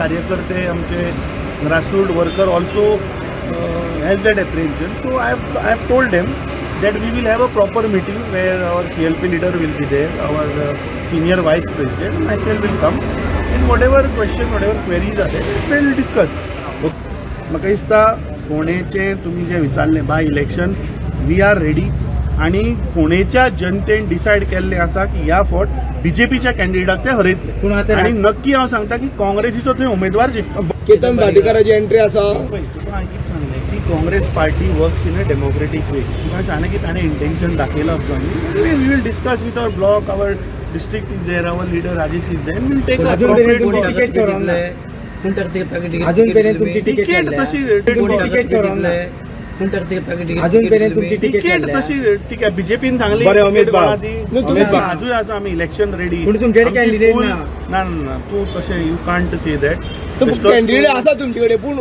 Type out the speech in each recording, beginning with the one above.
कार्यकर्ते, आमचे grassroot worker also has that apprehension. So I have told them that we will have a proper meeting where our CLP leader will be there, our senior vice president, myself will come, and whatever question, whatever queries are there, we will discuss. म्हाका दिसता फोंडेचें तुमी जें विचारलें by election, we are ready आणि फोंडेच्या जनतेन decide केल्लें आसा की ह्या फावट बीजेपीच्या कॅन्डिडेटाक ते हरयतले. पूण आतां आणि नक्की हांव सांगता की काँग्रेसीचो थंय उमेदवार जिखता. केतन भाटीकाराची एंट्री आसा. पळय, तुका हांवें कितें सांगलें की Congress Party works in a democratic way. तुका सांगलें की ताणें इंटेन्शन दाखयलां. We will discuss with our block, our district is there, our leader Rajesh is there, will take. अजून पर्यंत तुमची तिकीट ठरवूंक ना. अजून पर्यंत तुमची तिकीट तिकीट ठरल्या. तशी तिकीट ठरवूंक ना. अजून पर्यंत तुमची तिकीट तिकीट ठरल्या. तशी ठीक आहे, बीजेपीन सांगली बरें, अमित तिकीट बाब. कोणा दी. न्हू, तुम्ही- आजूय आसा आमी इलेक्शन रेडी. पूण तुमच्याकडे candidate ना. ना ना ना, तूं तशें you can't say that. Candidate आसा तुमचे कडेन, पूण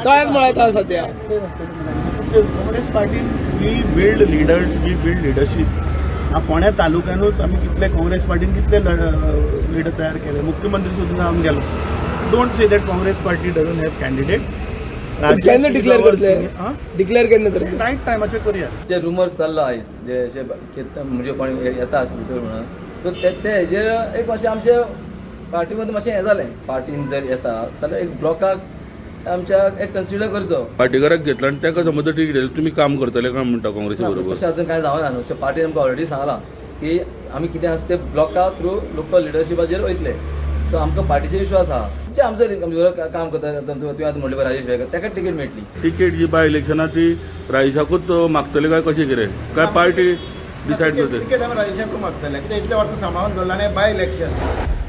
तळ्याक मळ्यात आसा सध्या. Congress पार्टीन we build leaders, we build leadership. फोंड्या तालुक्यानूच आमी कितले काँग्रेस पार्टीन कितले लिडर तयार केले. मुख्यमंत्री सुद्दां जावन गेलो. Don't say that Congress Party doesn't have candidate. केन्ना डिक्लेअर करतले? डिक्लेअर केन्ना करतले? रायट टायमाचेर करूया. जे रुमर्स चल्ला आयज, जे अशे केतन म्हणजे कोण येता आसले भितर म्हणून, सो ते ते हेजेर एक मातशें आमचे पार्टी मदीं मातशें हें जालें. पार्टीन जर येता जाल्यार एक ब्लॉकाक आमच्या एक कन्सिडर करचो. पार्टीकाराक घेतला आनी ताका समज जर तिकीट दिली, तुमी काम करतले काय म्हणटा काँग्रेसी बरोबर? तशें अजून कांय जावना न्हू. सो पार्टीन आमकां ऑलरेडी सांगलां की आमी कितें आसा ते ब्लॉका थ्रू लोकल लिडरशिपाचेर वयतले. सो आमकां पार्टीचे इशू आसा जे आमचो आमचे काम करता. तुवें आतां म्हणलें पळय राजेश वेगळे, ताका तिकीट मेळटली. तिकीट जी बाय इलेक्शनाक ती राजेशाकूच मागतले काय कशें कितें, काय पार्टी डिसायड करतली? तिकेट आमी राजेशाकूच मागतले, कित्याक इतले वर्सां सांबाळून दवरला आनी बाय इलेक्शन.